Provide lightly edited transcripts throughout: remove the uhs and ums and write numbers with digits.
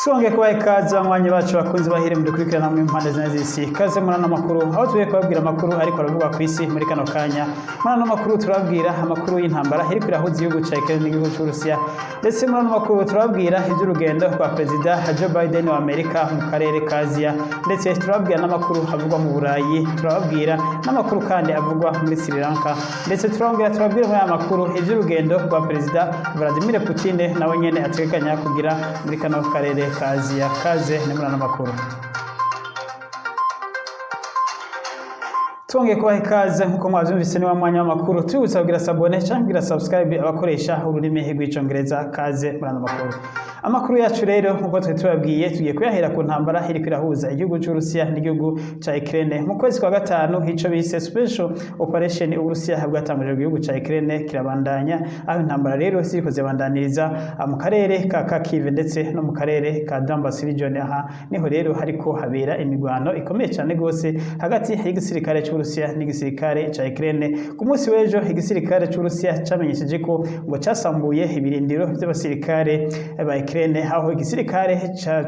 Twongeye kubaha ikaze, banywanyi bacu, bakunzi bahire mudukurikirana mu impande zine z'isi. Ikaze muri ano makuru, aho tugiye kubabwira amakuru ariko aravuga ku isi muri kano kanya. Muri ano makuru turababwira amakuru y'intambara iriko irahuza igihugu ca Ukraine n'igihugu c'Uburusiya. Ndetse muri ano makuru turababwira ivy'urugendo rwa Perezida Joe Biden wa Amerika mu karere ka Aziya. Ndetse turababwira n'amakuru avugwa mu Burayi, turababwira n'amakuru kandi avugwa muri Sri Lanka. Ndetse turongera turababwira muri aya makuru ivy'urugendo rwa Perezida Vladimir Putin, nawe nyene ategekanya kugira muri kano karere ka Aziya. Kaze ni muri ano makuru. Twongeye kubaha ikaze nk'uko mwavyumvise, ni wa mwanya w'amakuru. Tubibutsa kugira s'abonner canke kugira subscribe abakoresha ururimi rw'Icongereza. Kaze muri ano makuru. Amakuru yacu rero, nk'uko twari tubabwiye, tugiye kuyahera ku ntambara iriko irahuza igihugu c'Uburusiya n'igihugu ca Ukraine. Mu kwezi kwa gatanu, ico bise special operation Uburusiya bwatanguje mu gihugu ca Ukraine kirabandanya, aho intambara rero ziriko zibandaniriza mu karere ka Kharkiv ndetse no mu karere ka Donbas region. Aha niho rero hariko habera imigwano ikomeye cane gose hagati y'igisirikare c'Uburusiya n'igisirikare ca Ukraine. Ku munsi w'ejo, igisirikare c'Uburusiya camenyesheje ko ngo casambuye ibirindiro vy'abasirikare ba Ukraine, aho igisirikare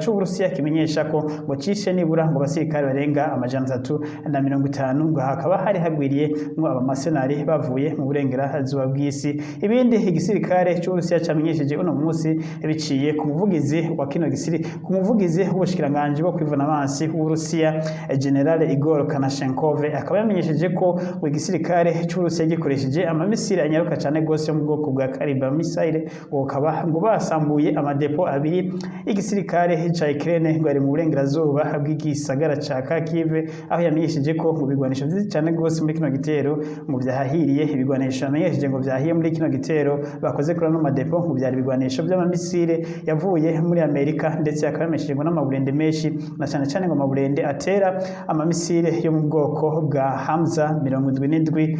c'Uburusiya kimenyesha ko ngo cishe nibura ngo abasirikare barenga 350, ngo hakaba hari hagwiriye ngo abamasenari bavuye mu burengerazuba bw'isi. Ibindi igisirikare c'Uburusiya camenyesheje uno munsi biciye ku muvugizi wa kino gisiri, ku muvugizi w'ubushikiranganji bwo kwivuna abansi w'Uburusiya, General Igor Konashenkov, akaba yamenyesheje ko ngo igisirikare c'Uburusiya gikoresheje amamisiri anyaruka cane gose yo mu bwoko bwa Caliber missile, ngo bakaba ngo basambuye amadepo abiri y'igisirikare ca Ukraine ngo ari mu burengerazuba bw'igisagara ca Kharkiv, aho yamenyesheje ko mu bigwanisho vyinshi cane gose muri kino gitero ngo vyahahiriye. Ibigwanisho yamenyesheje ngo vyahiye muri kino gitero bakoze kuri ano madepo ngo vyari ibigwanisho vy'amamisire yavuye muri Amerika, ndetse akaba yamenyesheje ngo n'amaburende menshi, na cane cane ngo amaburende atera amamisire yo mu bwoko bwa Hamza 77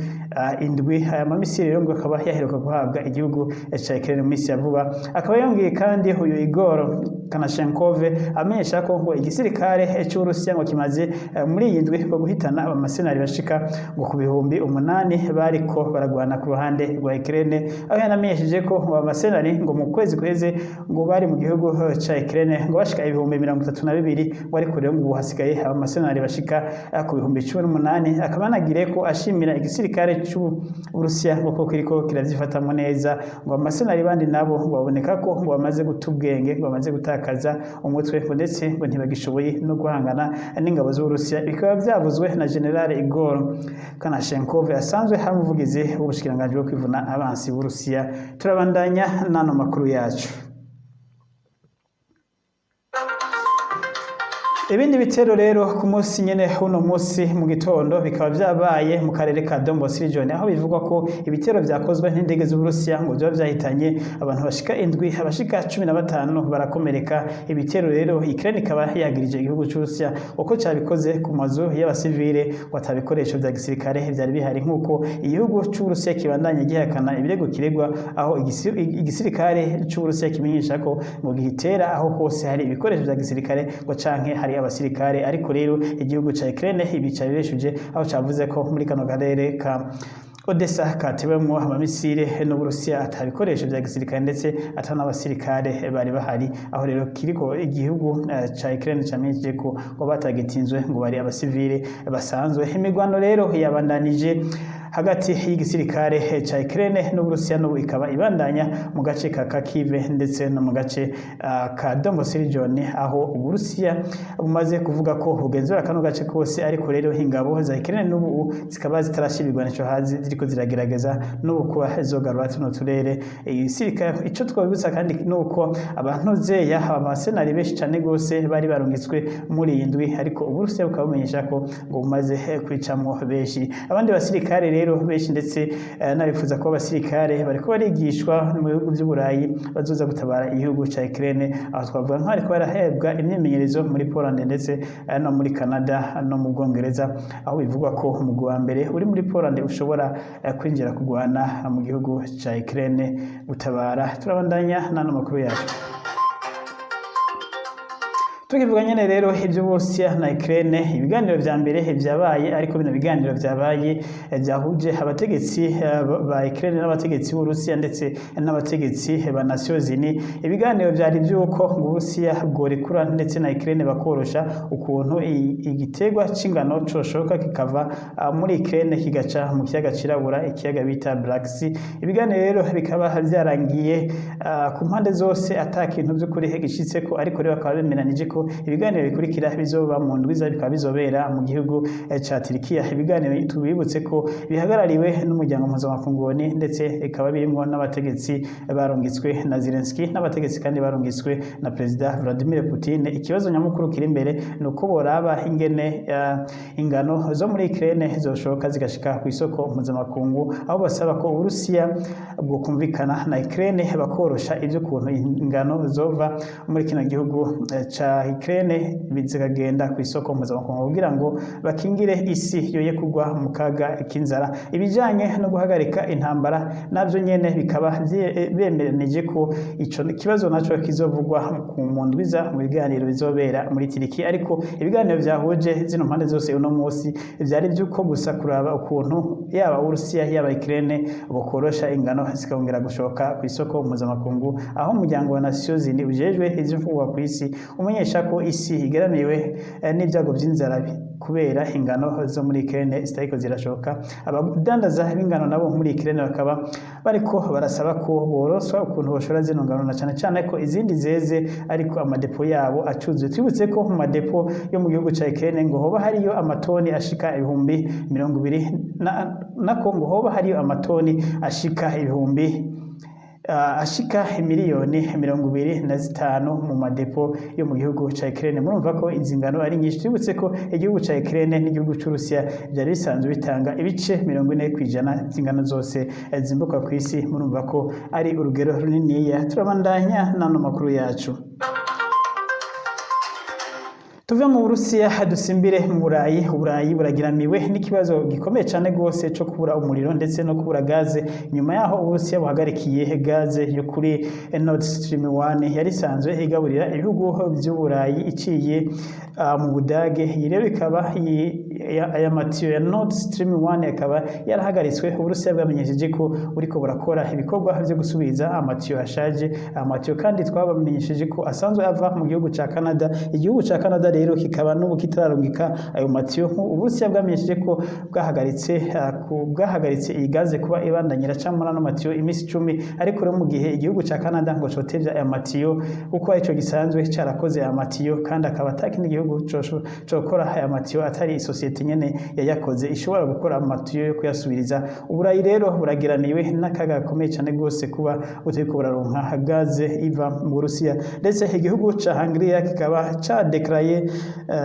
indwi. Aya mamisire rero ngo akaba yaheruka guhabwa igihugu ca Ukraine mu minsi ya vuba. Akaba yongeye kandi uyu Igor Konashenkov amenyesha ko ngo igisirikare c'Uburusiya ngo kimaze muri iyi ndwi ngo guhitana abamasenari bashika ngo ku 8000 bariko baragwana ku ruhande rwa Ukraine, aho yanamenyesheje ko ngo abamasenari ngo mu kwezi guheze ngo bari mu gihugu ca Ukraine ngo bashika 32,000, ngo ariko rero ngo ubu hasigaye abamasenari bashika ku 18,000. Akaba yanagiriye ko ashimira igisirikare c'Uburusiya ngo ko kiriko kiravyifatamwo neza, ngo abamasenari bandi nabo ngo baboneka ko ngo bamaze guta ubwenge, ngo bamaze gutakaza umutwe, ngo ndetse ngo ntibagishoboye no guhangana n'ingabo z'Uburusiya. Bikaba vyavuzwe na General Igor Konashenkov, asanzwe ari umuvugizi w'ubushikiranganji bwo kwivuna abansi b'Uburusiya. Turabandanya n'ano makuru yacu. Ibindi bitero rero ku munsi nyene uno munsi mu gitondo bikaba vyabaye mu karere ka Donbas region, aho bivugwa ko ibitero vyakozwe n'indege z'Uburusiya ngo vyoba vyahitanye abantu bashika indwi, abashika 15 barakomereka. Ibitero rero Ukraine ikaba yagirije igihugu c'Uburusiya uko cabikoze ku mazu y'abasivile, ngo ata bikoresho vya gisirikare vyari bihari, nk'uko igihugu c'Uburusiya kibandanya gihakana ibirego kiregwa, aho igisirikare c'Uburusiya kimenyesha ko ngo gihitera aho hose hari ibikoresho vya gisirikare ngo canke hari abasirikare. Ariko rero igihugu ca Ukraine ibi cabibeshuje, aho cavuze ko muri kano karere ka Odessa katewemwo amamisire n'Uburusiya ata bikoresho vya gisirikare ndetse ata n'abasirikare bari bahari, aho rero kiriko igihugu ca Ukraine camenyesheje ko ngo batagitinzwe ngo bari abasivile basanzwe. Imigwano rero yabandanije hagati y'igisirikare ca Ukraine n'Uburusiya, n'ubu ikaba ibandanya mu gace ka Kharkiv ndetse no mu gace ka Donbas region, aho Uburusiya bumaze kuvuga ko bugenzura kano gace kose. Ariko rero ingabo za Ukraine n'ubu zikaba zitarashira ibigwanisho hasi, ziriko ziragerageza n'ubu kuba zogarura tuno turere. Igisirikare, ico twabibutsa kandi nuko abantu zeya abasenari benshi cane gose bari barungitswe muri iyi ndwi, ariko Uburusiya bukaba bumenyesha ko ngo bumaze kwicamwo benshi. Abandi basirikare rero benshi ndetse n'abifuza kuba abasirikare bariko barigishwa mu bihugu vy'Uburayi bazoza gutabara igihugu ca Ukraine, aho twavuga nk'abariko barahebwa imyimenyerezo muri Poland ndetse no muri Canada no mu Bwongereza, aho bivugwa ko umugwi wa mbere uri muri Poland ushobora kwinjira kugwana mu gihugu ca Ukraine gutabara. Turabandanya n'ano makuru yacu. Tukivuga nyene rero ivy'Uburusiya na Ukraine, ibiganiro vya mbere vyabaye, ariko bino biganiro vyabaye vyahuje abategetsi ba Ukraine n'abategetsi b'Uburusiya ndetse n'abategetsi ba Nations Unies. Ibiganiro vyari vy'uko ngo Uburusiya bworekura ndetse na Ukraine bakorosha ukuntu igiterwa c'ingano coshoka kikava muri Ukraine kigaca mu kiyaga cirabura, ikiyaga bita Black Sea. Ibiganiro rero bikaba vyarangiye ku mpande zose ata kintu vy'ukuri gishitseko, ariko rero bakaba bemeranije ko ibiganiro bikurikira bizoba mu ndwiza, bikaba bizobera mu gihugu ca Turikiya. Ibiganiro tubibutse ko bihagarariwe n'umuryango mpuzamakungu ONU, ndetse bikaba birimwo n'abategetsi barungitswe na Zelensky n'abategetsi kandi barungitswe na Perezida Vladimir Putin. Ikibazo nyamukuru kiri imbere ni uko boraba ingene ingano zo muri Ukraine zoshoka zigashika ku isoko mpuzamakungu, aho basaba ko Uburusiya bwokumvikana na Ukraine bakorosha ivy'ukuntu ingano zova muri kino gihugu ca Ukraine zikagenda ku isoko mpuzamakungu kugira ngo bakingire isi yoye kugwa mu kaga k'inzara. Ibijanye no guhagarika intambara navyo nyene bikaba bemeranije ko ico kibazo naco kizovugwa mu ndwiza mu biganiro bizobera muri Turiki. Ariko ibiganiro vyahuje zino mpande zose uno musi vyari vy'uko gusa kuraba ukuntu yaba Uburusiya yaba Ukraine bokorosha ingano zikongera gushoka ku isoko mpuzamakungu, aho umuryango wa Nations Unies ujejwe ivy'imfungurwa kw'isi umenyesha ko isi igeramiwe n'ibyago vy'inzara kubera ingano zo muri Ukraine zitariko zirashoka. Abadandaza b'ingano nabo muri Ukraine bakaba bariko barasaba ko boroswa ukuntu boshora zino ngano, na cane cane ko izindi zeze ariko amadepo yabo acuzuye. Twibutse ko mu madepo yo mu gihugu ca Ukraine ngo hoba hariyo amatoni ashika 20,000 nako ngo hoba hariyo amatoni ashika ibihumbi ashika 25 miliyoni mu madepo yo mu gihugu ca Ukraine. Murumva ko izi ngano ari nyinshi. Twibutse ko igihugu ca Ukraine n'igihugu c'Urusiya vyari bisanzwe bitanga ibice 40% vy'ingano zose zimbuka kw'isi. Murumva ko ari urugero runiniya. Turabandanya n'ano makuru yacu. Tuve mu Burusiya dusimbire mu Burayi. Uburayi buragiramiwe n'ikibazo gikomeye cyane rwose cyo kubura umuriro ndetse no kubura gaze, nyuma yaho Uburusiya buhagarikiye gaze yo kuri Nord Stream 1 yari isanzwe igaburira ibihugu by'Uburayi iciye mu Budage. Iyi rero ikaba aya matiyo ya Nord Stream 1 akaba yarahagaritswe. Uburusiya bwamenyesheje ko buriko burakora ibikorwa byo gusubiza amatiyo ashaje. Amatiyo kandi twabamenyesheje ko asanzwe ava mu gihugu ca Canada. Igihugu ca Canada rero kikaba n'ubu kitararungika ayo matiyo. Uburusiya bwamenyesheje ko bwahagaritse iyi gaze kuba ibandanyira ca muri ano matiyo iminsi 10, ariko rero mu gihe igihugu ca Canada ngo cotevya aya matiyo kuko arico gisanzwe carakoze aya matiyo, kandi akaba atakindi gihugu cokora aya matiyo atari isosiyete nyene yayakoze ishobora gukora amatiyo yo kuyasubiriza. Uburayi rero burageramiwe n'akaga gakomeye cyane rwose kuba butariko buraronka gaze iva mu Burusiya. Ndetse igihugu ca Hungary kikaba cadekaraye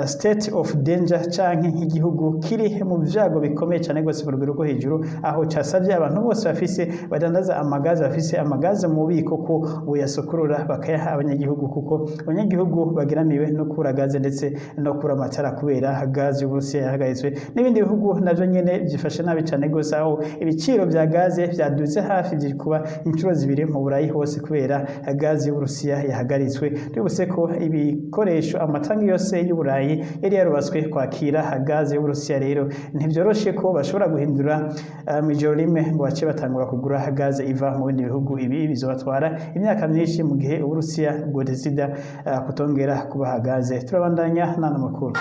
state of danger, canke nk'igihugu kiri mu vyago bikomeye cyane rwose ku rugero rwo hejuru, aho casavye abantu bose bafise badandaza amagaze, bafise amagaze mu bubiko, ko boyasokorora bakayaha abanyagihugu, kuko abanyagihugu bageramiwe no kubura gaze ndetse no kubura amatara kubera gaze y'Uburusiya yahagaritswe. N'ibindi bihugu navyo nyene vyifashe nabi cyane rwose, aho ibiciro vya gaze vyaduze hafi kuba inshuro zibiri mu Burayi hose kubera gaze y'Uburusiya yahagaritswe. Twibutse ko ibikoresho, amatangi yose y'Uburayi yari yarubatswe kwakira gaze y'Uburusiya. Rero ntivyoroshe ko bashobora guhindura mw'ijoro rimwe ngo bace batangura kugura gaze iva mu bindi bihugu. Ibi bizobatwara imyaka myinshi mu gihe Uburusiya bwodesida kutongera kubaha gaze. Turabandanya n'ano makuru.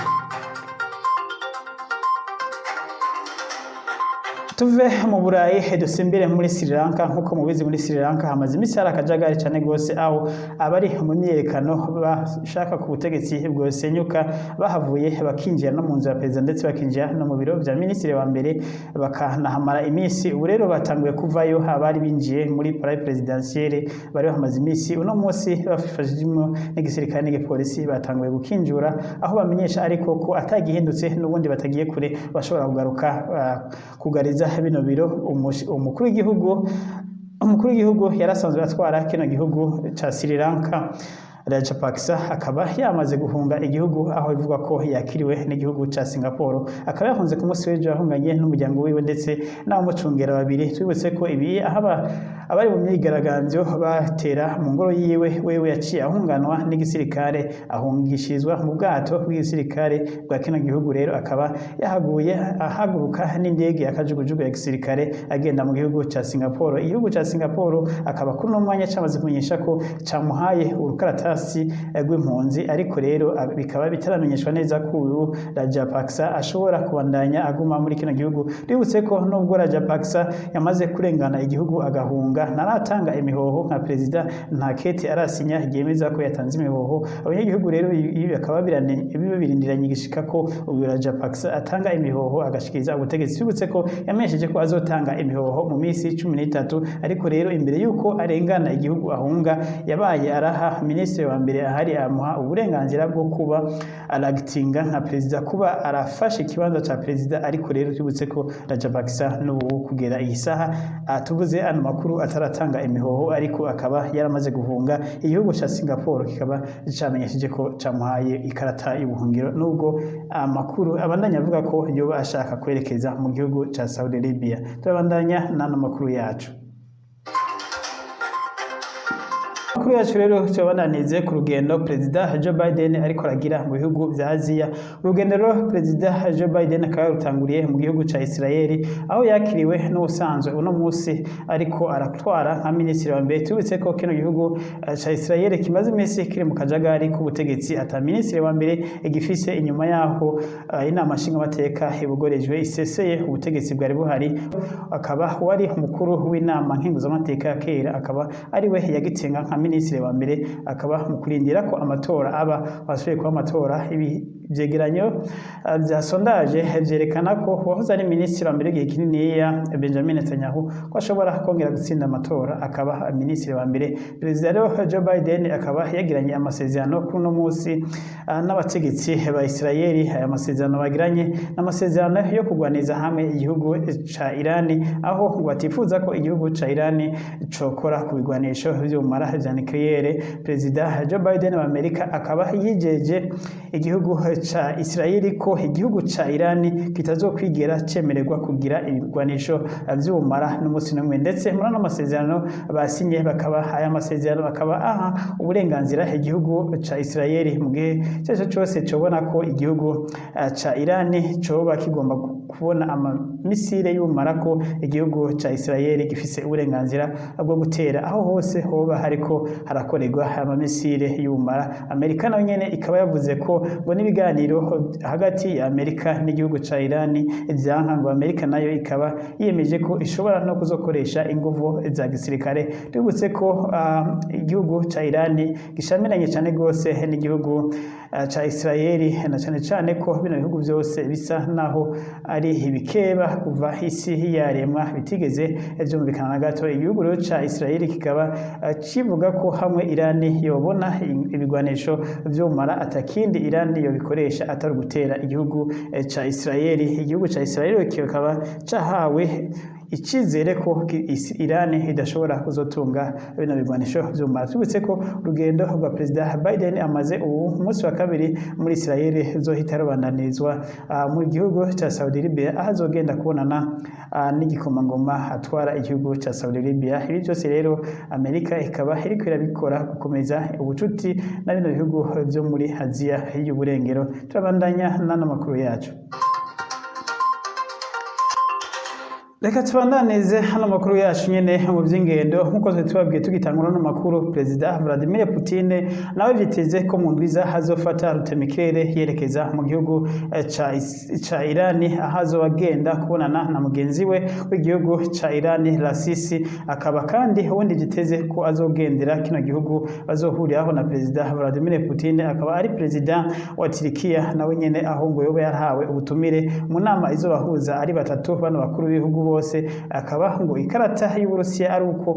Tuve mu Burayi dusimbire muri Sri Lanka. Nk'uko mubizi, muri Sri Lanka hamaze iminsi hari akajagari cyane rwose, aho abari mu myiyerekano bashaka ku butegetsi bwosenyuka bahavuye bakinjira no mu nzu ya perezida, ndetse bakinjira no mu biro vya minisitiri wa mbere, bakanahamara iminsi. Ubu rero batanguye kuvayo abari binjiye muri palais présidentielle bari bahamaze iminsi. Uno munsi bafashijwe n'igisirikare n'igipolisi batanguye gukinjura, aho bamenyesha ariko ko atagihindutse n'ubundi batagiye kure bashobora kugaruka kugariza bino biro. Umukuru w'igihugu yarasanzwe atwara kino gihugu ca Sri Lanka, Rajapaksa, akaba yamaze guhunga igihugu, aho bivugwa ko yakiriwe n'igihugu ca Singapore. Akaba yahunze ku munsi w'ejo, yahunganye n'umuryango wiwe ndetse n'abamucungera babiri. Twibutse ko ibi aho abari mu myigaragambyo batera mu ngoro yiwe, wewe yaciye ahunganwa n'igisirikare, ahungishirizwa mu bwato bw'igisirikare bwa kino gihugu. Rero akaba yahaguye ahaguruka n'indege ya kajugujugu ya gisirikare agenda mu gihugu ca Singapore. Igihugu ca Singapore akaba kuri uno mwanya camaze kumenyesha ko camuhaye urukaratasi rw'impunzi, ariko rero bikaba bitaramenyeshwa neza ko uyu Rajapaksa ashobora kubandanya aguma muri kino gihugu. Ributse ko nubwo Rajapaksa yamaze kurengana igihugu agahunga, ntaratanga imihoho nka perezida, nta kete arasinya ryemeza ko yatanze imihoho. Abanyagihugu rero ibi bakaba birindiranye igishika ko uyu Rajapaksa atanga imihoho agashikiriza ubutegetsi. Bibutse ko yamenyesheje ko azotanga imihoho mu minsi 13, ariko rero imbere yuko arengana igihugu ahunga, yabaye araha minisitiri wa mbere ahari, amuha uburenganzira bwo kuba aragitinga nka perezida, kuba arafashe ikibanza ca perezida. Ariko rero tubutse ko Rajapaksa n'ubu kugera iyi saha tuvuze ano makuru ataratanga imihoho, ariko akaba yaramaze guhunga. Igihugu ca Singapore kikaba camenyesheje ko camuhaye ikarata y'ubuhungiro, nubwo amakuru abandanya avuga ko yoba ashaka kwerekeza mu gihugu ca Saudi Arabia. Turabandanya n'ano makuru yacu. Kuri yacu rero tubananize ku rugendo Perezida Joe Biden ariko aragira mu bihugu vya Aziya. Urugendo rero Perezida Joe Biden akaba yarutanguriye mu gihugu ca Israel, aho yakiriwe n'ubusanzwe uno musi ariko aratwara nka minisitiri wa mbere. Tubitse ko kino gihugu ca Israel kimaze iminsi kiri mu kajagari k'ubutegetsi, ata minisitiri wa mbere gifise, inyuma yaho inama nshingamateka ibugorejwe iseseye ubutegetsi bwari buhari, akaba wari umukuru w'inama nkenguzamateka ya kera akaba ari we yagitenga nka minisitiri wa mbere, akaba mu kurindira ko amatora aba basubiye kuba amatora. Ibi vyegeranyo vya sondage vyerekana ko uwahoze ari minisitiri wa mbere igihe kininiya Benjamin Netanyahu ko ashobora kongera gutsinda amatora akaba minisitiri wa mbere. Perezida rero Joe Biden akaba yagiranye amasezerano kuri uno munsi n'abategetsi ba Israel. Aya masezerano bagiranye n'amasezerano yo kugwaniza hamwe igihugu ca Irani, aho ngo batifuza ko igihugu ca Irani cokora ku bigwanisho vy'ubumara vya nucleaire. Perezida Joe Biden wa Amerika akaba yijeje igihugu ca Israel ko igihugu ca Irani kitazokwigera cemererwa kugira ibigwanisho vy'ubumara n'umunsi n'umwe. Ndetse muri ano masezerano basinye bakaba aya masezerano bakaba aha uburenganzira igihugu ca Israel mu gihe cyose cyose cobona ko igihugu ca Irani coba kigomba kubona amamisire y'ubumara, ko igihugu ca Israel gifise uburenganzira bwo gutera aho hose hoba hariko harakorerwa amamisire y'ubumara. Amerika nayo nyene ikaba yavuze ko ngo n'ibiganiro hagati ya Amerika n'igihugu ca Irani vyanka, ngo Amerika nayo ikaba yiyemeje ko ishobora no kuzokoresha inguvu za gisirikare. Tubutse ko igihugu ca Irani gishamiranye cane gose n'igihugu ca Israel, na cane cane ko bino bihugu vyose bisa naho ari ibikeba kuva isi yaremwa, bitigeze vyumvikana na gato. Igihugu rero ca Israel kikaba kivuga ko hamwe Irani yobona ibigwanisho vy'ubumara, atakindi Irani yobikoresha atari gutera igihugu ca Israel. Igihugu ca Israel kikaba cahawe icizere ko Irani idashobora kuzotunga bino bigwanisho vy'ubumara. Tubutse ko urugendo rwa Perezida Biden amaze ubu munsi wa kabiri muri Israel zohita rubandanizwa mu gihugu ca Saudi Arabia, aho azogenda kubonana n'igikomangoma atwara igihugu ca Saudi Arabia. Ibi byose rero Amerika ikaba iriko irabikora gukomeza ubucuti na bino bihugu vyo muri Aziya y'uburengero. Turabandanya n'ano makuru yacu. Reka tubandanize hano makuru yacu nyene mu vy'ingendo. Nkuko twari tubabwiye tugitangura ano makuru, Perezida Vladimir Putin nawe vyiteze ko mu ndwiza hazofata rutemikirere yerekeza mu gihugu ca Irani, aho azoba agenda kubonana na mugenzi we w'igihugu ca Irani Rasisi. Akaba kandi ubundi vyiteze ko azogendera kino gihugu bazohuriraho na Perezida Vladimir Putin akaba ari Perezida wa Turikiya nawe nyene, aho ngo yoba yarahawe ubutumire mu nama izobahuza ari batatu bano bakuru b'ibihugu bose. Akaba ngo ikarata y'Uburusiya ari uko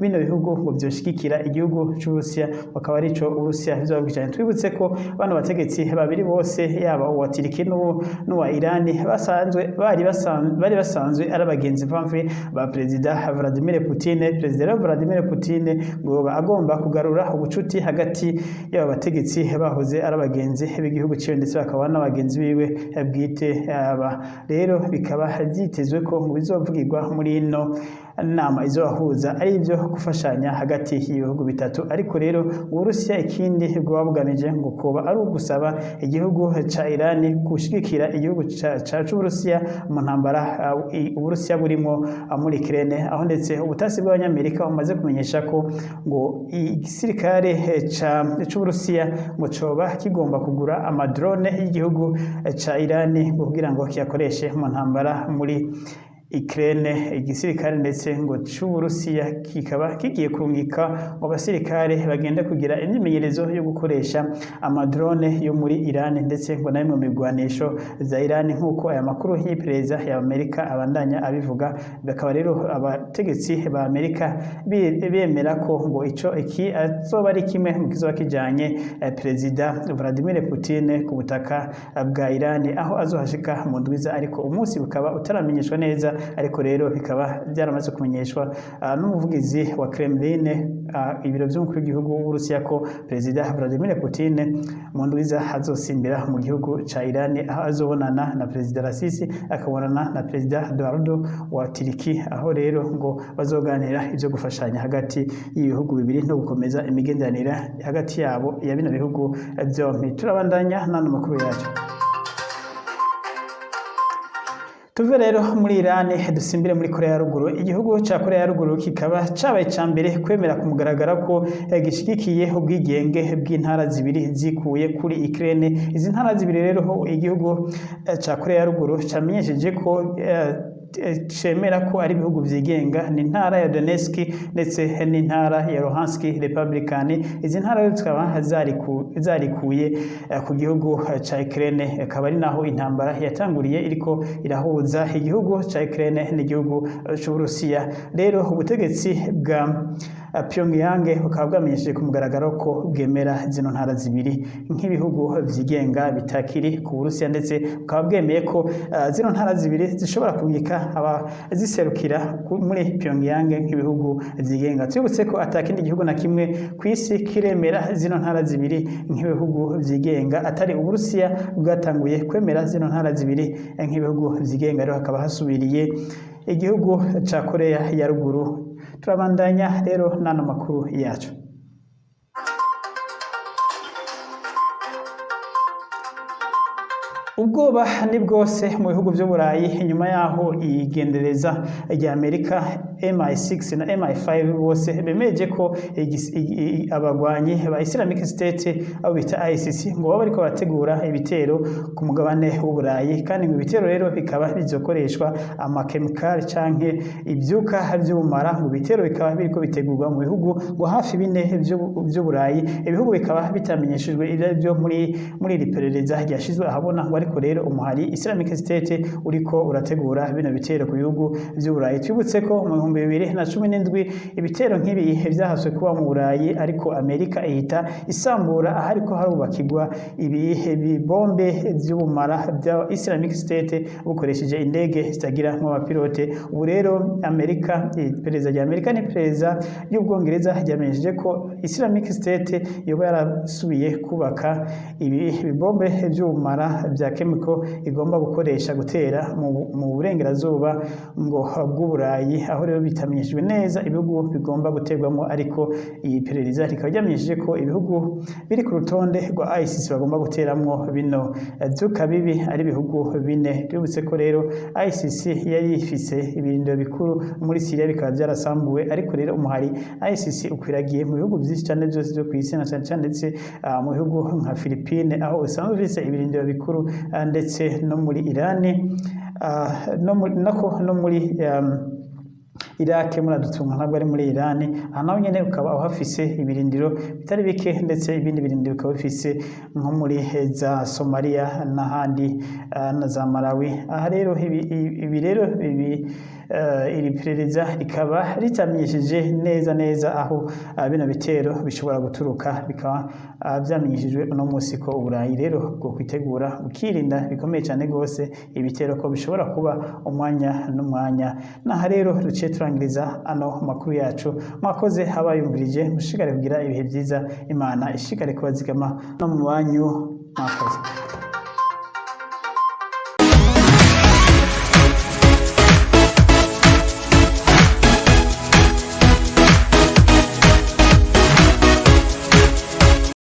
bino bihugu ngo vyoshigikira igihugu c'Uburusiya, bakaba arico Uburusiya bizobabwira cyane. Twibutse ko bano bategetsi babiri bose, yaba uwa Turiki n'uwa Irani, bari basanzwe ari abagenzi mpamvu ba Perezida Vladimir Putin. Perezida Vladimir Putin ngo agomba kugarura ubucuti hagati y'aba bategetsi bahoze ari abagenzi b'igihugu ciwe, ndetse bakaba n'abagenzi biwe bwite. Aba rero bikaba vyitezwe ko ngo bizovugirwa muri ino nama izobahuza ari ibyo gufashanya hagati y'ibihugu bitatu. Ariko rero Uburusiya ikindi bwoba bugamije ngo kuba ari ugusaba igihugu ca Iran gushigikira igihugu c'Uburusiya mu ntambara Uburusiya burimo muri Ukraine, aho ndetse ubutasi bw'Abanyamerika bumaze kumenyesha ko ngo igisirikare c'Uburusiya ngo coba kigomba kugura amadrone y'igihugu ca Iran kugira ngo kiyakoreshe mu ntambara muri Ukraine. Igisirikare ndetse ngo c'Uburusiya kikaba kigiye kurungika ngo abasirikare bagenda kugira imyimenyerezo yo gukoresha amadrone yo muri Iran, ndetse ngo na bimwe mu bigwanisho vya Iran, nk'uko aya makuru y'iperereza ya Amerika abandanya abivuga. Bakaba rero abategetsi ba Amerika bemera ko ngo ico iki azoba ari kimwe mu kizoba kijanye Perezida Vladimir Putin ku butaka bwa Iran, aho azohashika mu ndwiza, ariko umunsi bukaba utaramenyeshwa neza. Ariko rero bikaba byaramaze kumenyeshwa n'umuvugizi wa Kremlin, ibiro vy'umukuru w'igihugu w'Uburusiya, ko Perezida Vladimir Putin mu ndwiza azosimbira mu gihugu ca Iran, aho azobonana na Perezida Raisi, akabonana na Perezida Eduardo wa Turiki, aho rero ngo bazoganira ivyo gufashanya hagati y'ibihugu bibiri no gukomeza imigenderanire hagati yabo ya bino bihugu vyompi. Turabandanya n'ano makuru yacu. Tuve rero muri Iran dusimbire muri Korea ya Ruguru. Igihugu ca Korea ya Ruguru kikaba cabaye ca mbere kwemera ku mugaragaro ko gishigikiye ubwigenge bw'intara zibiri zikuye kuri Ukraine. Izi ntara zibiri rero ho igihugu ca Korea ya Ruguru camenyesheje ko cemera ko ari ibihugu vyigenga ni intara ya Donetsk ndetse n'intara ya Luhansk Republican. Izi ntara rero zikaba zarikuye ku gihugu ca Ukraine, akaba ari naho intambara yatanguriye iriko irahuza igihugu ca Ukraine n'igihugu c'Uburusiya. Rero ubutegetsi bwa Pyongyang bukaba bwamenyesheje ku mugaragaro ko bwemera zino ntara zibiri nk'ibihugu vyigenga bitakiri ku Burusiya, ndetse bukaba bwemeye ko zino ntara zibiri zishobora kurungika abaziserukira muri Pyongyang nk'ibihugu vyigenga. Twibutse ko atakindi gihugu na kimwe ku isi kiremera zino ntara zibiri nk'ibihugu vyigenga atari Uburusiya bwatanguye kwemera zino ntara zibiri nk'ibihugu vyigenga. Rero hakaba hasubiriye igihugu ca Korea ya Ruguru. Turabandanya rero n'ano makuru yacu. Ubwoba ni bwose mu bihugu vy'Uburayi inyuma yaho igendereza rya Amerika MI6 na MI5 bose bemeje ko abagwanyi ba Islamic State, abo bita ISIS, ngo baba bariko barategura ibitero ku mugabane w'Uburayi, kandi ngo ibitero rero bikaba bizokoreshwa amakemikali canke ivyuka vy'ubumara. Ngo ibitero bikaba biriko bitegurwa mu bihugu ngo hafi bine vy'Uburayi. Ibihugu bikaba bitamenyeshejwe ivyo arivyo muri iri perereza ryashizwe ahabona ngo ariko rero umuhari Islamic State uriko urategura bino bitero ku bihugu vy'Uburayi. Twibutse ko mu 2017 ibitero nk'ibi vyahaswe kuba mu Burayi, ariko Amerika ihita isambura ahariko harubakirwa ibihe bibombe vy'ubumara bya Islamic State bukoresheje indege zitagira abapilote. Ubu rero Amerika, iperereza rya Amerika n'iperereza ry'Ubwongereza ryamenyesheje ko Islamic State yoba yarasubiye kubaka ibi bibombe vy'ubumara vya chemical igomba gukoresha gutera mu burengerazuba ngo bw'Uburayi, aho rero bitamenyeshejwe neza ibihugu bigomba guterwamo, ariko iyi perereza rikaba ryamenyesheje ko ibihugu biri ku rutonde rwa ISIS bagomba guteramwo bino vyuka bibi ari ibihugu bine. Twibutse ko rero ISIS yari ifise ibirindiro bikuru muri Syria, bikaba vyarasambuwe, ariko rero umuhari ISIS ukwiragiye mu bihugu vyinshi cane vyose vyo kw'isi, na cane cane ndetse mu bihugu nka Philippines, aho usanzwe ufise ibirindiro bikuru, ndetse no muri Iran, nako no muri Iraq, muradutunga, ntabwo ari muri Iran. Aha naho nyene ukaba uhafise ibirindiro bitari bike, ndetse ibindi birindiro bikaba bifise nko muri za Somalia n'ahandi, na za Malawi. Aha rero ibi rero ibi iri perereza rikaba ritamenyesheje neza neza aho bino bitero bishobora guturuka. Bikaba vyamenyeshejwe uno munsi ko Uburayi rero bwo kwitegura bukirinda bikomeye cyane gose ibitero, ko bishobora kuba umwanya n'umwanya. Naha rero duciye turangiriza ano makuru yacu. Mwakoze abayumvirije, mushishikare kugira ibihe byiza, Imana ishishikare kubazigama no mu banyu. Mwakoze.